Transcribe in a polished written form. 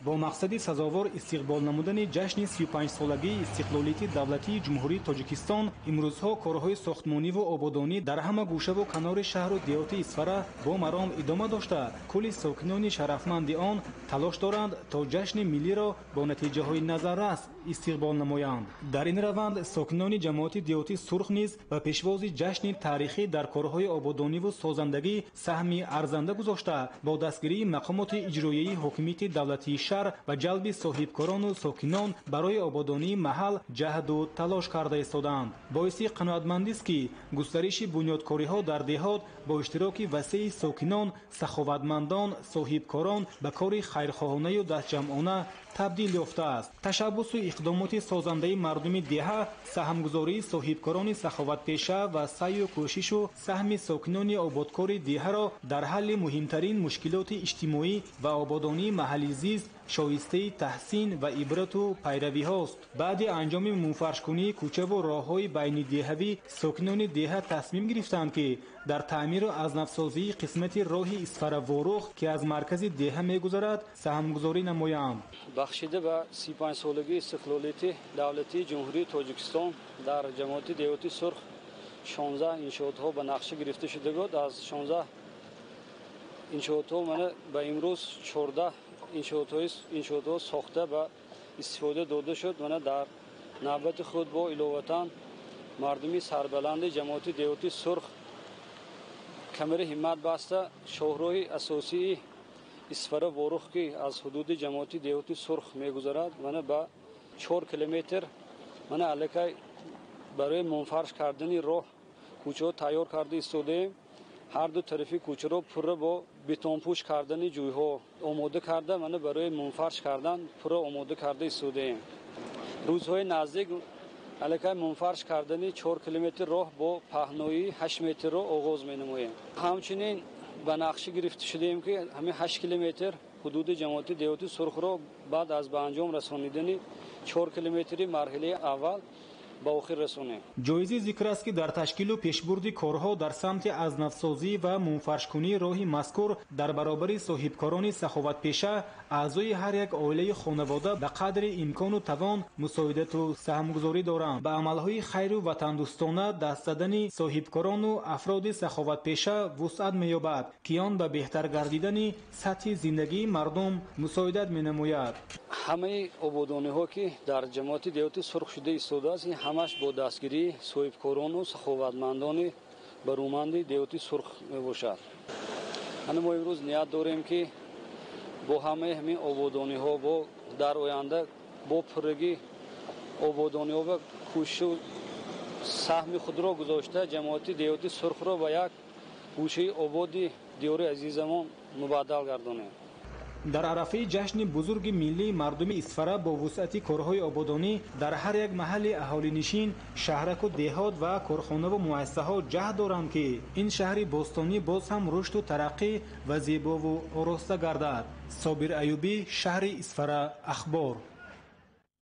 Бо мақсади сазовор истиқбол намудани ҷашни 35-солагии истиқлолияти давлатии Ҷумҳурии Тоҷикистон имрӯзҳо корҳои сохтмониву ободонӣ дар ҳама гӯшаву канори шаҳру деҳоти Исфара бо маром идома дошта, кулли сокинони шарафманди он талош доранд, то ҷашни миллиро бо натиҷаҳои назаррас истиқбол намоянд. Дар ин раванд сокинони ҷамоати деҳоти Сурх низ ба пешвози ҷашни таърихӣ дар корҳои ободониву созандагӣ саҳми арзанда гузошта, бо дастгирии мақомоти иҷроияи ҳокимияти давлатии шаҳр ва ҷалби соҳибкорону сокинон барои ободонии маҳал ҷаҳду талош карда истодаанд. Боиси қаноатмандист, ки густариши бунёдкориҳо дар деҳот бо иштироки васеи сокинон, саховатмандон, соҳибкорон ба кори хайрхоҳонаю дастҷамъона табдил ёфтааст. Ташаббусу иқдомоти созандаи мардуми деҳа, саҳмгузории соҳибкорони саховатпеша ва саъю кӯшишу саҳми сокинони ободкори деҳаро дар ҳалли муҳимтарин мушкилоти иҷтимоӣ ва ободонии маҳалли зист шоистаи таҳсин ва ибрату пайравиҳост. Баъди анҷоми мунфаршкунии кӯчаву роҳҳои байнидеҳавӣ сокинони деҳа тасмим гирифтанд, ки дар таъмиру азнавсозии қисмати роҳи Исфара-Ворух, ки аз маркази деҳа мегузарад, саҳмгузорӣ намоянд. Бахшида ба 35-солагии истиқлолияти давлатии Ҷумҳурии Тоҷикистон дар ҷамоати деҳоти Сурх 16 иншоотҳо ба нақша гирифта шуда буд. Аз 16 иншоотҳо мана ба имрӯз 14 иншоотҳо сохта ба истифода дода шуд. Мана дар навбати худ бо иловатан мардуми сарбаланди ҷамоати деҳоти Сурх камари ҳиммат баста шоҳроҳи асосии Исфара Ворух, ки аз ҳудуди ҷамоати деҳоти Сурх мегузарад, мана ба 4 километр мана аллакай барои мунфарш кардани роҳ кӯчаҳо тайёр карда истодаем. Ҳар ду тарафи кӯчаро пурра бо бетонпӯш кардани ҷӯйҳо омода карда, мана барои мунфарш кардан пурра омода карда истодаем. Рӯзҳои наздик аллакай мунфарш кардани 4 километр роҳ бо паҳноии 8 метрро оғоз менамоем. Ҳамчунин ба нақша гирифта шудаем, ки ҳамин 8 километр ҳудуди ҷамоати деҳоти Сурхро баъд аз ба анҷом расонидани 4 километри марҳилаи аввал ба охир расонем. Ҷоизи зикр аст, ки дар ташкилу пешбурди корҳо дар самти азнавсозӣ ва мунфаршкунии роҳи мазкур дар баробари соҳибкорони саховатпеша аъзои ҳар як оилаи хонавода ба қадри имкону тавон мусоидату саҳмгузорӣ доранд. Ба амалҳои хайру ватандӯстона даст задани соҳибкорону афроди саховатпеша вусъат меёбад, ки он ба беҳтар гардидани сатҳи зиндагии мардум мусоидат менамояд. Ҳамаи ободониҳо, ки дар ҷамоати деҳоти Сурх шуда истодааст, ин ҳамаш бо дастгирии соҳибкорону саховатмандони бароманди деҳоти Сурх мебошад. Ҳана мо имрӯз ният дорем, ки бо ҳамаи ҳамин ободониҳо бо дар оянда бо пуррагӣ ободониҳо ва кӯшишу саҳми худро гузошта ҷамоати деҳоти Сурхро ба як гӯшаи ободи диёри азизамон мубаддал гардонем. Дар арафаи ҷашни бузурги миллии мардуми Исфара бо вусъати корҳои ободонӣ дар ҳар як маҳалли аҳолинишин, шаҳраку деҳот ва корхонаву муассисаҳо ҷаҳд доранд, ки ин шаҳри бостонӣ боз ҳам рушду тараққӣ ва зебову ороста гардад. Собир Аюбӣ, шаҳри Исфара, Ахбор.